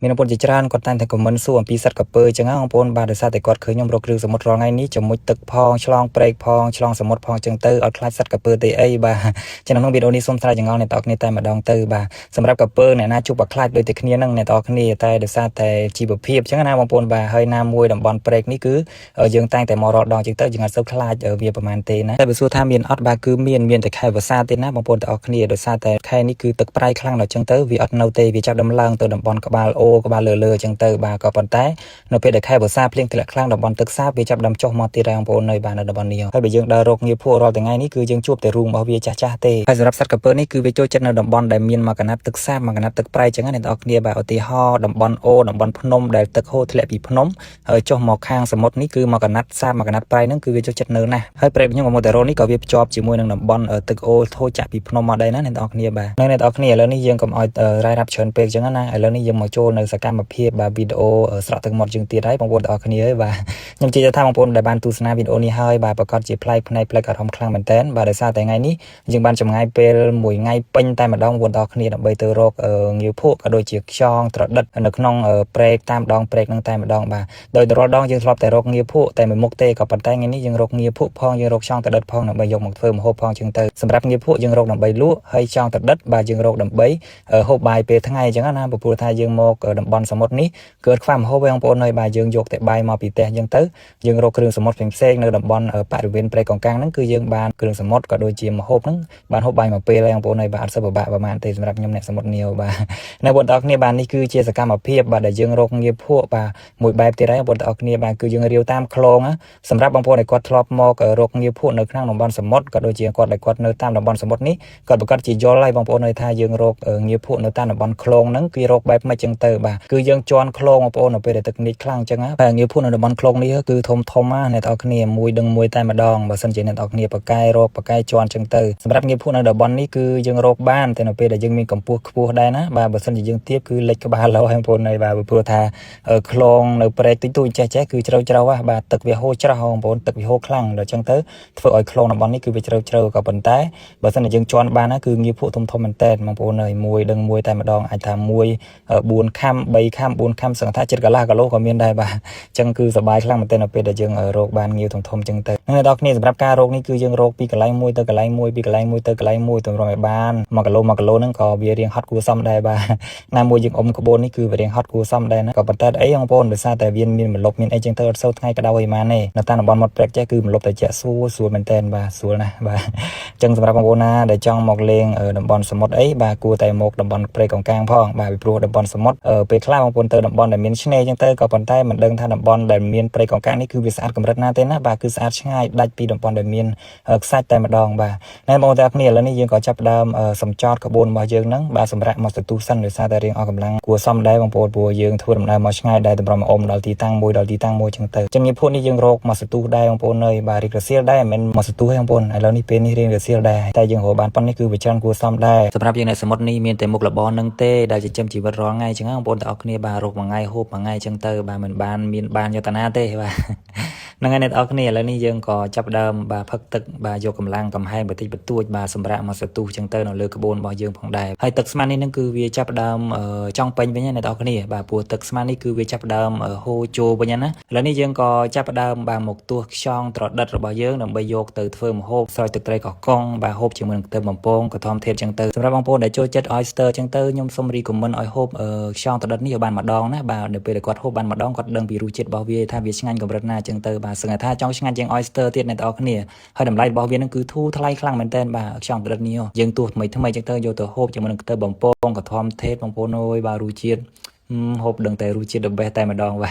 មានបងប្អូនជាច្រើនគាត់តែងតែ comment សួរអំពីសត្វក្រពើអញ្ចឹងណាបងប្អូនបាទដោយសារតែគាត់ឃើញខ្ញុំរកគ្រឿងសមុទ្ររាល់ថ្ងៃនេះជាមួយទឹកផងឆ្លងព្រែកផងឆ្លងសមុទ្រផងអញ្ចឹងទៅអត់ខ្លាចសត្វក្រពើទេអីបាទចឹងក្នុងវីដេអូនេះសូមស្រាវចង្អុលអ្នកទាំងអស់គ្នាតែម្ដងទៅបាទសម្រាប់ក្រពើអ្នកណាជួបក៏ខ្លាចដូចតែគ្នានឹងអ្នកទាំងអស់គ្នាតែដោយសារតែជីវភាពអញ្ចឹងណាបងប្អូនបាទហើយណាមួយតំបន់ព្រែកនេះគឺយើងតែងតែមករកដងអញ្ចឹងទៅយើងអត់សូវខ្លាចវាប្រហែលទេណាតែបើសួរថាមានអត់បាទគឺមានមានតែខែវស្សាទេណាបងប្អូនទាំងអស់គ្នាដោយសារតែខែនេះគឺទឹកប្រៃខ្លាំងដល់អញ្ចឹងទៅវាអត់នៅទេវាចាប់ដំឡើងទៅតំបន់ក្បាលអូក្បាលលើលើអញ្ចឹងទៅបាទក៏ប៉ុន្តែនៅពេលដែលខែវស្សាភ្លៀងធ្លាក់ខ្លាំងតំបន់ទឹកសាបវាចាប់ដើមចុះមកទៀតហើយបងប្អូននៅបាទនៅតំបន់នេះហើយបើយើងដើររកងាភក់រាល់ថ្ងៃនេះគឺយើងជួបតែរូងរបស់វាចាស់ចាស់ទេហើយសម្រាប់សត្វក្រពើនេះគឺវាចូលចិត្តនៅតំបន់ដែលមានមកកណាត់ទឹកសាបមកកណាត់ទឹកប្រៃអញ្ចឹងណាអ្នកទាំងអស់គ្នាបាទឧទាហរណ៍តំបន់អូតំបន់ភ្នំដែលទឹកហូរធ្លាក់ពីភ្នំហើយចុះមកខាងសមុទ្រនេះគឺមកកណាត់សាបមកកណាត់ប្រៃហ្នឹងគឺវាចូលចិត្តនៅណាស់ហើយព្រែកខ្ញុំក៏មកតែរនេះក៏វាភ្ជាប់ជាមួយនឹងតំបន់ទឹកអូរធូរចាក់ពីភ្នំមកដែរណាអ្នកទាំងអស់គ្នាបាទនៅអ្នកទាំងអស់គ្នាឥឡូវនេះយើងកុំឲ្យរ៉ាយរាប់ច្រើនពេកអញ្ចឹងណាឥឡូវនេះយើងមកចូលនៅសកម្មភាពបាទវីដេអូស្រក់ទឹកមាត់យើងទៀតហើយបងប្អូនទាំងអស់គ្នាហើយបាទខ្ញុំជឿថាបងប្អូនដែលបានទស្សនាវីដេអូនេះហើយបាទប្រកាសជាប្លែកភ្នែកប្លែកអារម្មណ៍ខ្លាំងមែនតើបាទដោយសារតែថ្ងៃនេះយើងបានចំណាយពេលមួយថ្ងៃពេញតែម្ដងបងប្អូនទាំងអស់គ្នាដើម្បីទៅរកងាវភក់ក៏ដូចជាខ្យងត្រដិតនៅក្នុងព្រែកតាមដងព្រែកនឹងតែម្ដងបាទដោយរាល់ដងយើងធ្លាប់តែរកងាវភក់តែមួយមុខទេក៏ប៉ុន្តែថ្ងៃនេះយើងរកងាវភក់ផងយើងរកខ្យងត្រដិតផងដើម្បីយកមកធ្វើម្ហូបផងជាងទៅសម្រាប់ងាវភក់យើងរកដើម្បីលក់ហើយខ្យងត្រដិតបាទយើងរកដើម្បីហូបបាយពេលថ្ងៃអញ្ចឹងណាព្រោះថាយើងមកតំបន់សមុទ្រនេះគឺអត់ខ្វះម្ហូបទេបងប្អូនហើយបាទយើងយកតែបាយមកពីផ្ទះអញ្ចឹងទៅយើងរកគ្រឿងសមុទ្រផ្សេងៗនៅតំបន់បរិវេណព្រែកកងកាងហ្នឹងគឺយើងបានគ្រឿងសមុទ្រក៏ដូចជាម្ហូបហ្នឹងបានហូបបាយមកពេលហើយបងប្អូនហើយបាទអត់សូវពិបាកប្រហែលទេសម្រាប់ខ្ញុំអ្នកសមុទ្រនាវបាទនៅបងប្អូនគ្នាបាទនេះគឺជាសកម្មភាពបាទដែលយើងរកងាភក់បាទមួយបែបទៀតហើយបងប្អូនទាំងអស់គ្នាបាទគឺយើងរាវតាមคลองសម្រាប់បងប្អូនដែលគាត់ធ្លាប់មករកងាភក់នៅក្នុងតំបន់សមុទ្រក៏ដូចជាគាត់ដែលគាត់នៅតាមតំបន់សមុទ្រនេះគាត់ប្រកាសជាយល់ហើយបងប្អូនហើយថាយើងរកងាភក់នៅតាមតំបន់คลองហ្នឹងគឺរកបែបម៉េចចឹងទៅបាទគឺយើងជន់คลองបងប្អូននៅពេលដែលទឹកនីចខ្លាំងចឹងណាបាទងាភក់នៅតំបន់คลองនេះគឺធំធំណាអ្នកទាំងអស់គ្នាមួយដឹងមួយតែម្ដងបើសិនជាអ្នកទាំងអស់គ្នាប្រកែរកប្រកែជន់ចឹងទៅសម្រាប់ងាភក់នៅតំបន់នេះគឺយើងរកបានតែនៅពេលដែលយើងមានកម្ពស់ខ្ពស់ដែរណាបាទបើសិនជាយើងទៀបគឺលិចក្បាលលោហើយបងប្អូនហើយបាទព្រោះថាคลองនៅព្រែកតិចតួចចេះចេះគឺជ្រៅជ្រៅហ៎បាទទឹកវាហូរច្រោះបងប្អូនទឹកវាហូរខ្លាំងដល់ចឹងទៅធ្វើឲ្យคลองតំបន់នេះគឺវាជ្រៅជ្រៅក៏ប៉ុន្តែបើសិនជាយើងជន់បានណាគឺងាភក់ធំធំមែនតើបងប្អូនហើយមួយដឹងមួយតែម្ដងអាចថាមួយ4ខាំ3ខាំ4ខាំសឹងថាចិត្តកន្លះគីឡូក៏មានដែរបាទអញ្ចឹងគឺសប្បាយខ្លាំងមែនទែននៅពេលដែលយើងរកបានងាវធំធំអញ្ចឹងទៅនឹងអ្នកនរគ្នាសម្រាប់ការរកនេះគឺយើងរកពីកន្លែងមួយទៅកន្លែងមួយពីកន្លែងមួយទៅកន្លែងមួយទម្រាំឲ្យបាន1គីឡូ1គីឡូហ្នឹងក៏វារៀងហត់គួរសមដែរបាទណាមួយយើងអុំក្បូននេះគឺវារៀងហត់គួរសមដែរណាក៏ប៉ុន្តែអីបងប្អូនដោយសារតែវាមានម្លប់មានអីចឹងទៅអត់សូវថ្ងៃក្តៅអីម៉ានទេនៅតាមតំបន់មាត់ព្រែកចេះគឺម្លប់តែជាក់ស្រួលស្រួលមែនតើបាទស្រួលណាស់បាទអញ្ចឹងសម្រាប់បងប្អូនណាដែលចង់មកលេងតំបន់សមុទ្រអីបាទគួរតែមកតំបន់ព្រែកកង្កាងផងបាទពីព្រោះតំបន់សមុទ្រពេលខ្លះបងប្អូនទៅតំបន់ដែលមានឆ្នេរអញ្ចឹងទៅក៏ប៉ុន្តែមិនដឹងថាតំបន់ដែលមានព្រែកកង្កាងនេះគឺវាស្អាតកម្រិតណាទេណាបាទគឺស្អាតឆ្ងាយដាច់ពីតំបន់ដែលមានខ្សាច់តែម្ដងបាទណែបងប្អូនទាំងគ្នាឥឡូវនេះយើងក៏ចាប់ផ្ដើមសំចតក្បួនរបស់យើងហ្នឹងបាទសម្រាប់មកសន្ទុះសិនដោយសារតែរៀងអស់កម្លាំងគួរសមដែរបងប្អូនព្រោះយើងធ្វើដំណើរមកឆ្ងាយដែរតម្រុំអុំដល់ទីតាំងមួយដល់ទីតាំងមួយអញ្ចឹងទៅចឹងងារភួននេះយើងរកមកសន្ទុះដែរបងប្អូនអើយបាទរៀងរសៀលដែរមិនមែនមកសន្ទុះទេបងប្អូនឥឡូវនេះពេលនេះរៀងរសៀលដែរតែយើងរកបានប៉ុណ្នេះគឺវាច្រើនគួរសមដែរសម្រាប់យើងអ្នកសមុទ្រនេះមានតែមុខរបរនឹងទេដែលចិញ្ចឹមជីវិតរាល់ថ្ងៃអញ្ចឹងបងប្អូនទាំងអស់គ្នាបាទរកមួយថ្ងៃហូបមួយថ្ងៃអញ្ចឹងទៅបាទមិនបានមានបានយតនាទេបាទហ្នឹងហើយអ្នកទាំងអស់គ្នាឥឡូវនេះយើងក៏ចាប់ដើមបាទផឹកទឹកបាទយកកម្លាំងកំហែងបន្តិចបន្តួចបាទសម្រាប់មកសន្ទុះចឹងទៅនៅលើក្បួនរបស់យើងផងដែរហើយទឹកស្មាននេះនឹងគឺវាចាប់ដើមចង់ពេញវិញណាអ្នកទាំងអស់គ្នាបាទព្រោះទឹកស្មាននេះគឺវាចាប់ដើមហូរចូលវិញណាឥឡូវនេះយើងក៏ចាប់ដើមបាទមកទោះខ្យងត្រដិតរបស់យើងដើម្បីយកទៅធ្វើម្ហូបស្រោចទឹកត្រីកោះកុងបាទហូបជាមួយនឹងខ្ទឹមបំពងក៏ធម្មធាតុចឹងទៅសម្រាប់បងប្អូនដែលចូលចិត្ត oyster ចឹងទៅខ្ញុំសូម recommend ឲ្យហូបខ្យងត្រដិតនេះឲ្យបានម្ដងណាបាទនៅពេលដែលគាត់ហូបបានម្ដងគាត់ដឹងពីរសជាតិរបស់វាថាវាឆ្ងាញ់កម្រិតណាចឹងទៅបាទសឹងថាចង់ឆ្ងាញ់ជាង oyster ទៀតអ្នកទាំងអស់គ្នាហើយតម្លៃរបស់វានឹងគឺធូរថ្លៃខ្លាំងមែនតើបាទខ្យងត្រដិតនេះយើងទោះថ្មីថ្មីចឹងទៅយកទៅហូបជាមួយនឹងខ្ទឹមបំពងក៏ធម្មធាតុបងប្អូនអើយបាទរសជាតិហូបដឹងតែរសជាតិ the best តែម្ដងបា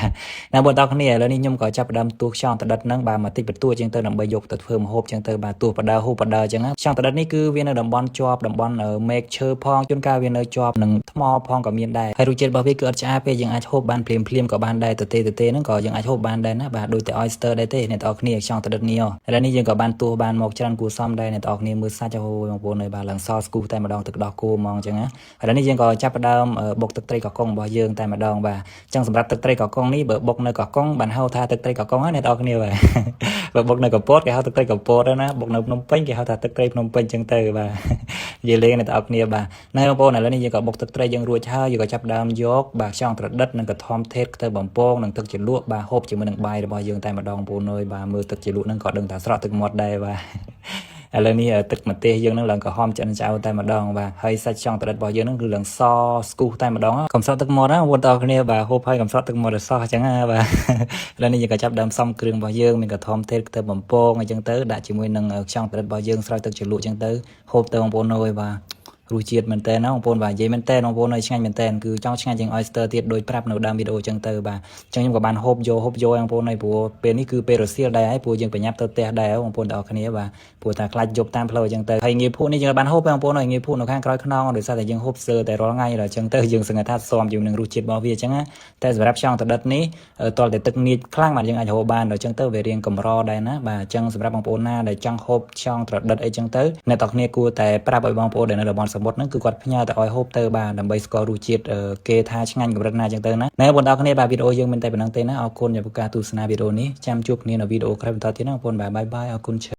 ទណាបងប្អូនគ្នាឥឡូវនេះខ្ញុំក៏ចាប់ផ្ដើមទោះខ្យងត្រដិតហ្នឹងបាទមកតិចបន្តួចជាងទៅដើម្បីយកទៅធ្វើម្ហូបជាងទៅបាទទោះបដើហូបបដើចឹងខ្យងត្រដិតនេះគឺវានៅតំបន់ជាប់តំបន់មេឃឈើផងជួនកាលវានៅជាប់នឹងថ្មផងក៏មានដែរហើយរសជាតិរបស់វាគឺអត់ឆ្អាពេកយើងអាចហូបបានភ្លាមភ្លាមក៏បានដែរទៅទេទៅទេហ្នឹងក៏យើងអាចហូបបានដែរណាបាទដូចតែ oyster ដែរទេអ្នកទាំងអស់គ្នាខ្យងត្រដិតនេះឥឡូវនេះយើងក៏បានទោះបានមកច្រើនគួរសមដែរអ្នកទាំងអស់គ្នាមើលសាច់អូយបងប្អូនអើយបាទឡើងសស្គូតែម្ដងទឹកដោះគោហ្មងចឹងណាឥឡូវនេះយើងក៏ចាប់ផ្ដើមបុកទឹកត្រីកកុងរបស់យើង យើងតែម្ដងបាទអញ្ចឹងសម្រាប់ទឹកត្រីកកុងនេះបើបុកនៅកោះកុងបានហៅថាទឹកត្រីកោះកុងណាអ្នកទាំងអស់គ្នាបាទបើបុកនៅកពតគេហៅទឹកត្រីកពតណាបុកនៅភ្នំពេញគេហៅថាទឹកត្រីភ្នំពេញអញ្ចឹងទៅបាទនិយាយលេងអ្នកទាំងអស់គ្នាបាទណែបងប្អូនឥឡូវនេះយើងក៏បុកទឹកត្រីយើងរួចហើយយើងក៏ចាប់ដើមយកបាទខ្យងត្រដិតនិងកធំថេតខ្ទើបំពងនិងទឹកជ្រលក់បាទហូបជាមួយនឹងបាយរបស់យើងតែម្ដងបងប្អូនអើយបាទមើលទឹកជ្រលក់ហ្នឹងក៏ដឹងថាស្រក់ទឹកមាត់ដែរបាទឥឡូវនេះទឹកម្ទេសយើងនឹងឡើងក្រហមឆ្អិនឆ្អៅតែម្ដងបាទហើយសាច់ខ្យងត្រដិតរបស់យើងនឹងគឺឡើងសស្គុះតែម្ដងកំសក់ទឹកមាត់ណាបងប្អូនទាំងគ្នាបាទហូបហើយកំសក់ទឹកមាត់ឲ្យសោះអញ្ចឹងណាបាទឥឡូវនេះយើងក៏ចាប់ដើមផ្សំគ្រឿងរបស់យើងមានកធំថេតខ្ទើបំពងអញ្ចឹងទៅដាក់ជាមួយនឹងខ្យងត្រដិតរបស់យើងស្រោចទឹកជ្រលក់អញ្ចឹងទៅហូបទៅបងប្អូនអើយបាទរសជាតិមែនតើណាបងប្អូនបាទនិយាយមែនតើបងប្អូនអើយឆ្ងាញ់មែនតើគឺចង់ឆ្ងាញ់ជាង oyster ទៀតដោយប្រាប់នៅដើមវីដេអូអញ្ចឹងទៅបាទអញ្ចឹងខ្ញុំក៏បានហូបយកហូបយកបងប្អូនអើយព្រោះពេលនេះគឺពេលរសៀលដែរហើយព្រោះយើងប្រញាប់ទៅផ្ទះដែរបងប្អូនទាំងអស់គ្នាបាទព្រោះថាខ្លាចយប់តាមផ្លូវអញ្ចឹងទៅហើយងាយភក់នេះយើងបានហូបបងប្អូនអើយងាយភក់នៅខាងក្រោយខ្នងដោយសារតែយើងហូបស្ទើរតែរាល់ថ្ងៃដល់អញ្ចឹងទៅយើងសង្កត់ថាស៊ាំជាមួយនឹងរសជាតិរបស់វាអញ្ចឹងណាតែសម្រាប់ខ្យងត្រដិតនេះតលតែទឹកនៀចខ្លាំងបាទយើងអាចហូបបានដល់អញ្ចឹងទៅវារៀងកម្រដែរណាបាទអញ្ចឹងសម្រាប់បងប្អូនណាដែលចង់ហូបខ្យងត្រដិតអីចឹងទៅអ្នកទាំងគ្នាគួរតែប្រាប់ឲ្យបងប្អូនដែលនៅតំបន់សមុទ្រហ្នឹងគឺគាត់ផ្ញើទៅឲ្យហូបទៅបាទដើម្បីស្គាល់រសជាតិគេថាឆ្ងាញ់កម្រិតណាចឹងទៅណាណែបងប្អូនគ្នាបាទវីដេអូយើងមិនតែប៉ុណ្ណឹងទេណាអរគុណចំពោះការទស្សនាវីដេអូនេះចាំជួបគ្នានៅវីដេអូក្រោយបន្តទៀតណាបងប្អូនបាទ bye bye អរគុណច្រើន។